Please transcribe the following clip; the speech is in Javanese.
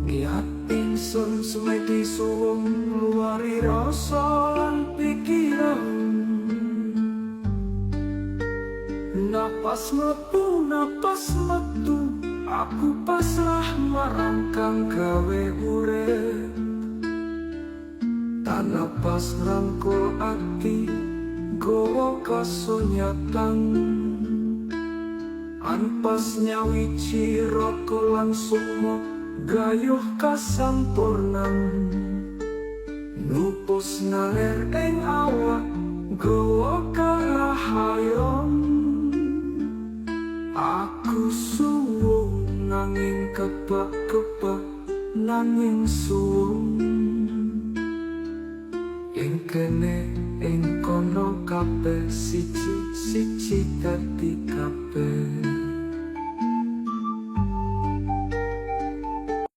Niat ingsun semedi suwung ngluwari rasa lan pikiran. Napas mlebu, napas metu, aku pasrah marang kang gawe urip. Napas ngrangkul ati, gawa kasunyatan. Anpas nyawiji raga lan sukma, gayuh kasampurnan. Nupus ngalir ing awak, gawa karahayon. Aku suwung nanging kebak-kebak, nanging suwung. Ing kene ing kono kabeh siji, siji dadi kabeh.